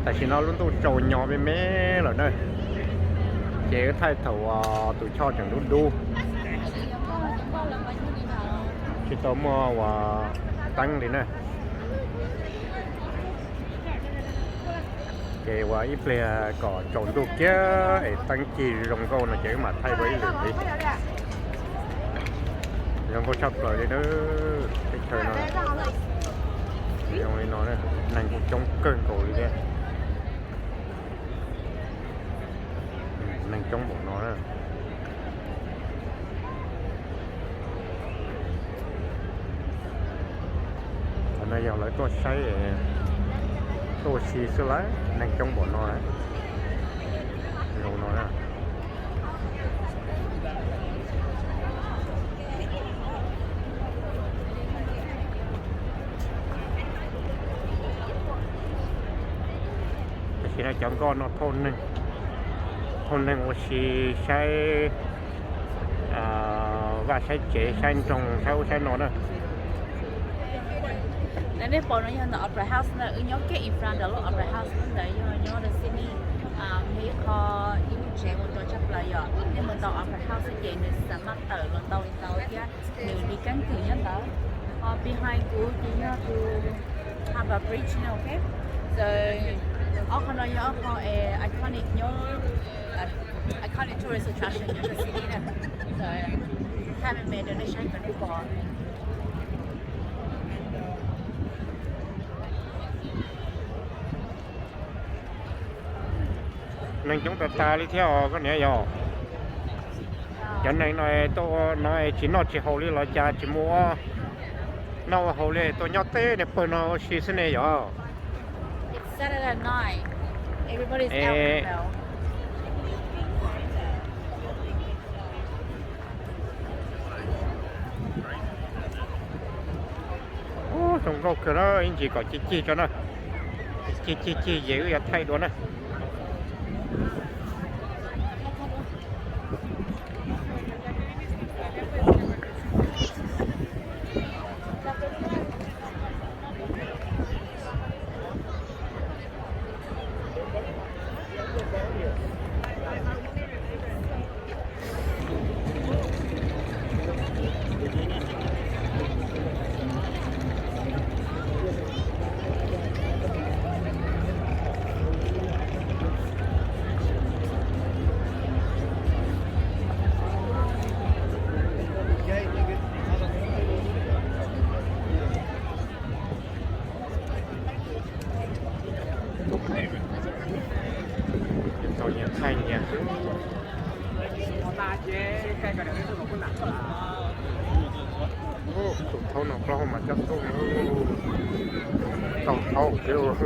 Tam sim no lub ntuj tsaus nyo me me lawm na, ces wb thaij thaum uas tus choj tseem dub dub, tsis tau muaj uas teeb li na. Ces uas ib pliag kom tsaus ntuj kiag es teeb cig zoo nkauj no ces wb mam thaij dua ib lwm li. Zoo nkauj tshaj plaws li na, teb chaws no zoo li no, neeg kuj coob kawg nkaus li thiab. Neeg coob npaum no na. Qhov no yog lawv tuaj saib, tuaj ua si xwb lawm, neeg coob npaum no, zoo no na. Tam sim no cov nkoj no thauj neeg, thauj neeg ua si saib vaj saib tsev, saib nroog, saib ub saib no na. Nej pom no yog ntawm Opera House na, wb nyob kiag in front ntawm lub Opera House ntawd, yog nyob the city, ib qho ib lub tsev ua rau tshaj plaws yom. Nej mus tau Opera House ces nws xav maj tawm los ntau li ntau thiab, nws li keeb kwm nyob ntawd. Behind kuv ces yog tus Harbour Bridge no, ok. So ob qho no yog ob qho iconic nyob, iconic tourist attraction nyob rau city na. So thaij me me rau nej saib kom nej pom. Neeg coob tas tas li thiab os koj niam yom. Cov neeg no tuaj no tsis noj tsis haus li los cas tsis mus ua noj ua haus li, tuaj nyob teb niag pawg no ua si xwb ne yom. Ub, zoo nkauj kawg na, ib ntsis kom cig cig tso na. Cig cig cig ces wb yuav thaij dua na. Tau nyias thaij nyias xwb. Tus thaub no plaub hau mas coj tuaj, tau thaub kiag.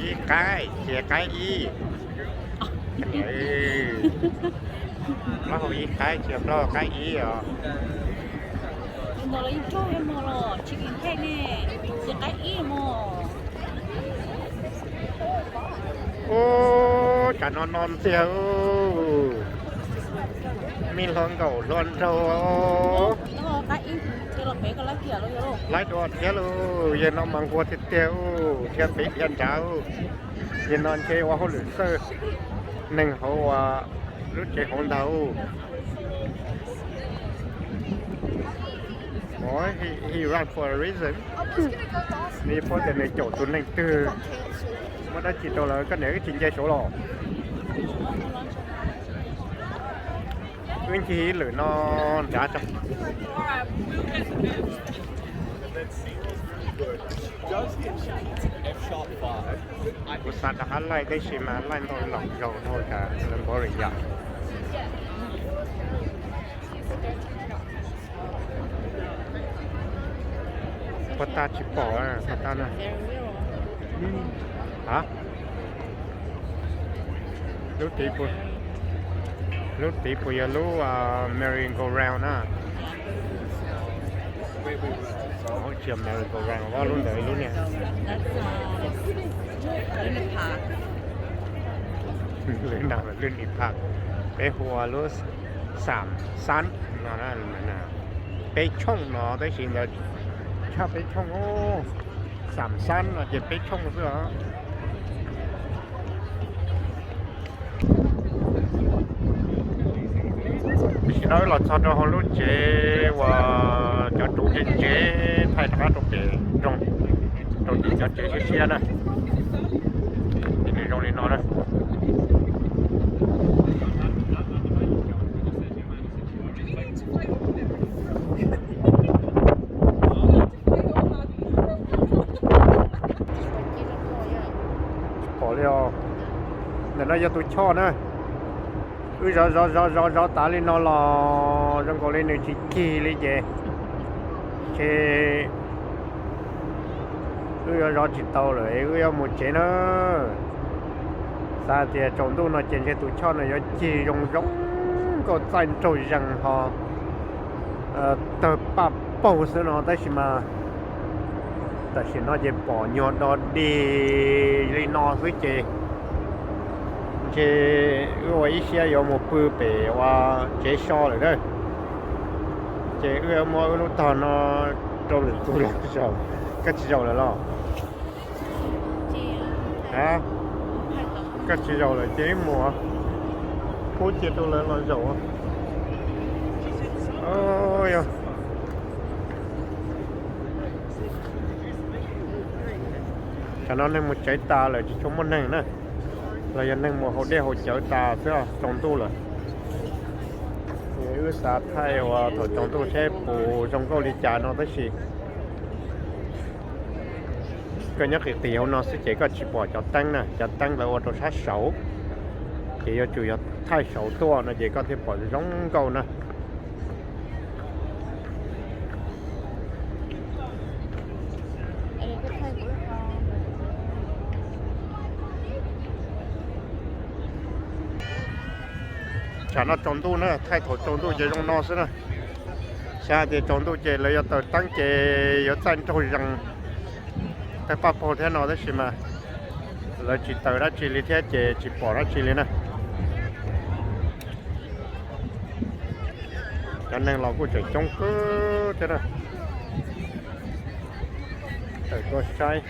Ib qaib, cia qaib ib. Plaub hau ib qaib, cia plaub hau qaib ib os. Ub, tsam no no ntxiag, me hluas nkauj hluas nraug. Laib dua thiab lauj, yawg no mas nquag tiag tiag, dhia pem dhia nrad. Yawg no ntshe ua hauj lwm txawj neeg hauv lub tsev hauv ntag. He run for a reason. Nws paub tias nws caum tus neeg twg, muaj dab tsi rau lawv, koj niam wb tsis nce saud los. Wb ncig ib lwm no nrad tso. Kuv xav rov qab laij tab sis mas laij ntau los zaus dhau tas lawv boring yom. Puas tag tsis pom, puas tag na. Lub tid, lub tid puas yog lub merry go round na? Tsis yog merry go round, lub ntawd lub niag, lub niag park, peb hu ua lub xam xab no, peb tshooj no tab sis ntawd Tshaj peb tshooj, xam xab no ces peb tshooj xwb os. Tam sim no wb los txog rau hauv lub tsev uas cov ruv ntse ntse thaij rov qab rau pem nroog, rau tim cov tsev siab siab na. Ces nws zoo li no na. Tsis pom li os. Ntawm no yog tus choj na. Wb zov zov zov zov zov tas li no los zoo nkaus li nws tsis cig li ces, ces wb yuav zov tsis tau lawm, wb yuav mus tsev na. Xav tias tsaus ntuj no ces ntshe tus choj no yuav cig zoo zoo nkauj txaij nraug zees ho tawg paj paug xwb no, tab sis mas tam sim no ces pom nyuag do dig li no xwb ces ntshe wb ua ib siab yuav mus pw pem ua tsev so lawm na. Ces wb yuav muab wb lub tog no rau lwm tus los zaum. Koj tsis zaum lawm los? A, koj tsis zaum lawm ces wb mus, pub cia rau lawv los zaum. Yog tsam no neeg mus tsev tas lawm tsis tshua muaj neeg na, los yog neeg mus haus dej haus cawv tas xwb, tsaus ntuj lawm. Wb xav thaij uas thaum tsaus ntuj seb puas zoo nkauj li cas no tab sis koj nyob qis qis hauv no xwb ces koj tsis pom cov teeb na, cov teeb lawv ua rau sab saud, ces yuav tsum yog thaij saud tuaj no ces koj thiaj pom zoo nkauj na. Tsam no tsaus ntuj na, thaij thaum tsaus ntuj ces zoo no xwb na. Xav hais tias tsaus ntuj ces lawv yuav taws teeb ces yuav txaij nraug zees, tawg paj paug thiab no tab sis mas lawv tsis taws dab tsi li thiab ces tsis pom dab tsi li na. Cov neeg los kuj tseem coob kawg thiab na. Tawm tuaj saib.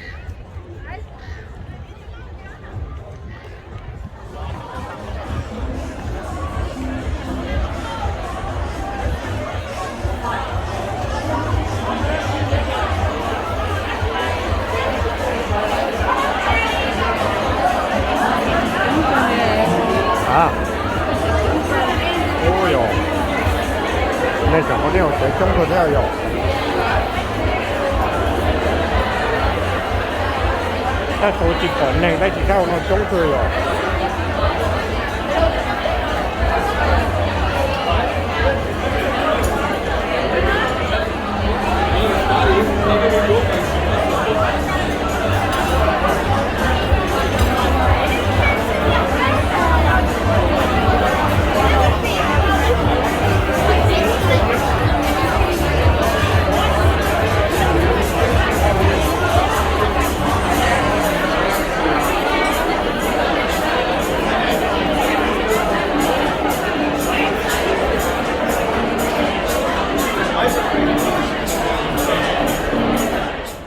A, ub yog, nej tseem ho nej hauv tsev coob kawg thiab yog. Tab sis tsis pom neeg tab sis sab hauv no coob kawg yog.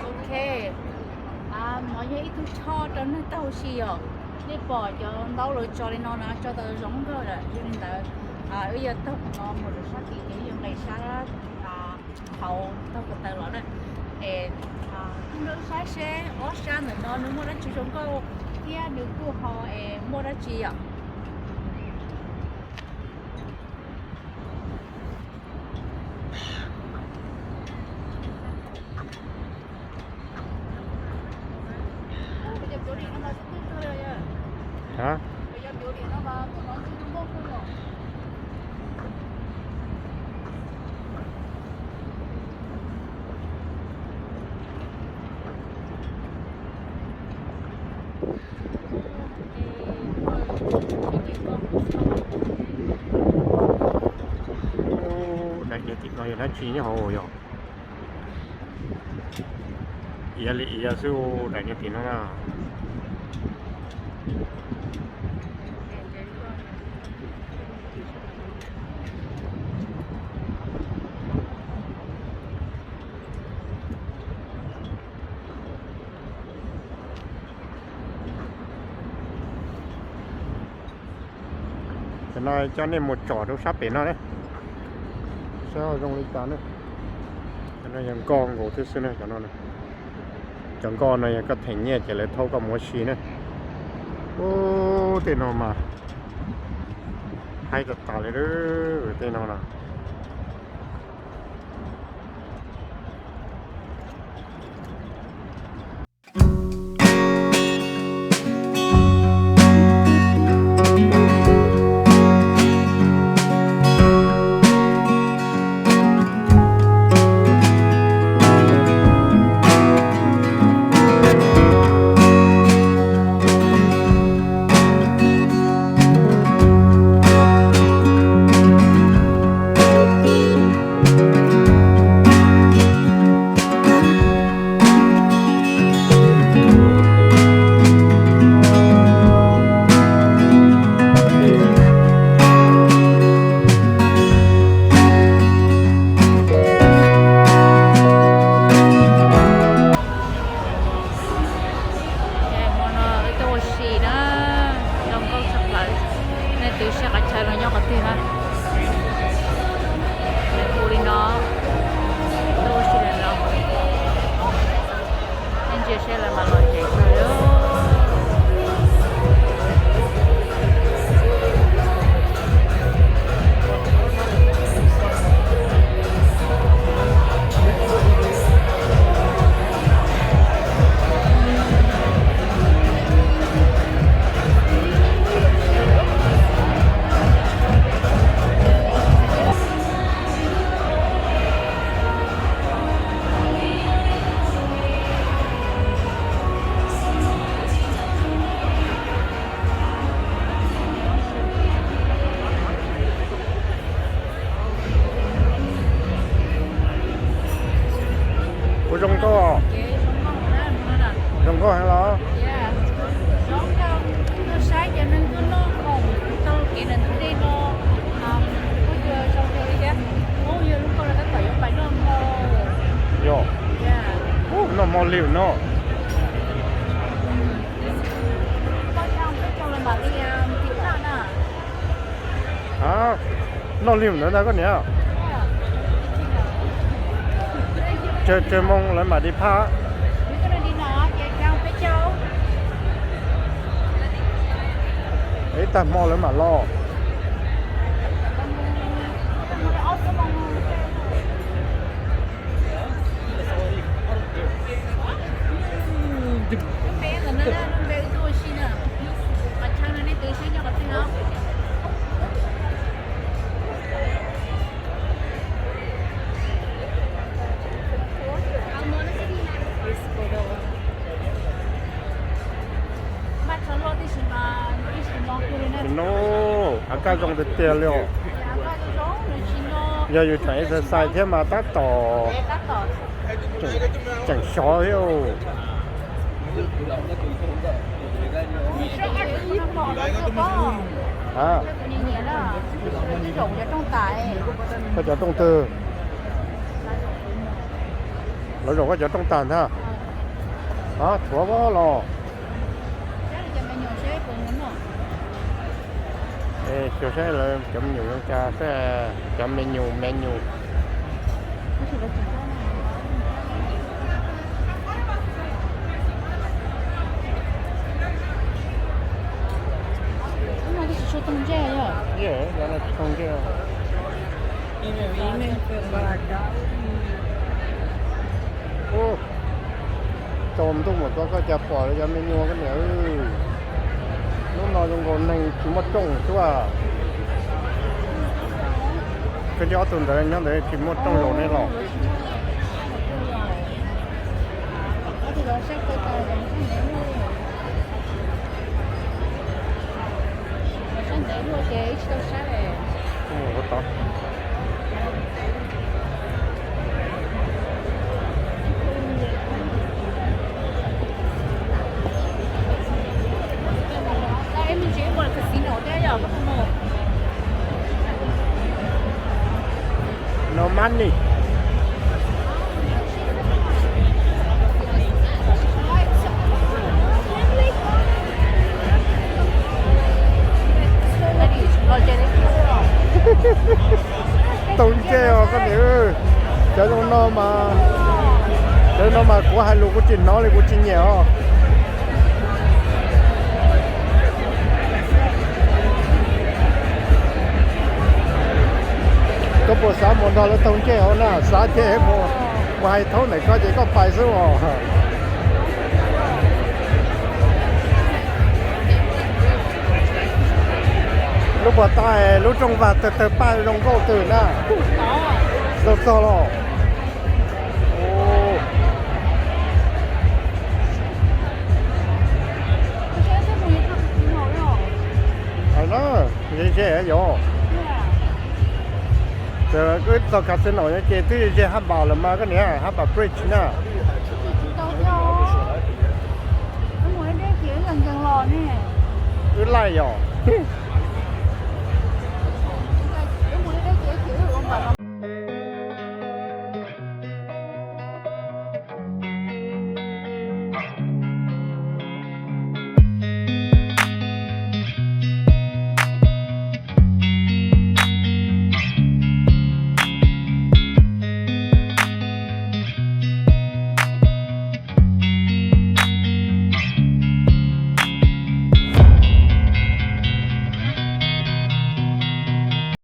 Ok, no yog ib tug choj rau neeg taug si os. Nej pom cov ntaub lawv tso li no na, tso tau zoo nkauj lawm. Yog li ntawd, wb yuav taug no mus lawm sab tid ces wb yuav nqes sab hauv taug ko taw los na. Es kuj nrog saib seb ob sab ntawm no nws muaj dab tsi zoo nkauj thiab nws kuj ho es muaj dab tsi yom. Daim niag tim no yog dab tsi nyob hauv yog? Iav li iav xwb daim niag tim no na. Cov no coj nej mus tsom rau sab pem no ne, saib zoo li cas ne. Cov no yog nkoj nkaus thiab xwb na, cov no. Cov nkoj no yog koj them nyiaj ces lawv thaub koj mus ua si na. Ub, tej no mas haib tas tas li, tej no na. Hmo no wb tuaj ua si na, zoo nkauj tshaj plaws. Nej twv saib qhov chaw no nyob qhov twg na. Nws hu li no, tuaj ua si lawm no. Nej ntsia saib lawv mam los tsev tag li. Ua zoo nkauj, zoo nkauj heev los. Yog, noj hmo li no. Noj li ntawd ntag koj niam. Tsawg tsawg moo lawv mam li phaj? Ib tag hmo lawv mam los. Tsis no, a kaj zoo tiag tiag li os. Yog yus tseem exercise thiab mas tab tom tseem xyov thiab. Koj cov rooj twg? Lawv zaum koj cov rooj tag ntag. Tshuav los. Xyov saib lawv cov me nyuam zoo cas, cov me nyuam me nyuam. Tsaus ntuj mus txog koj cas pom li cov me nyuam koj niam. Hnub no zoo nkaus neeg tsis muaj rooj xwb. Koj ntsib ob tug ntawd nyob ntawd tsis muaj rooj zaum nej los. No money. No mas, ntawm no mas kuv hais lus kuv tsis hnov li, kuv tsis nyiam os. Koj puas xav mus nrog lawv taug ncej hauv na? Xav ces mus, mus hais thaub ntawm koj ces koj pais xwb os. Lub puas tau lub rooj vag tawg tawg paj zoo nkauj twg na. Txog txog los. Hais na, ze ze yom. Wb txog casino no ces twb ze Harbour lawm mas koj niam, Harbour Bridge na. Wb laij yom.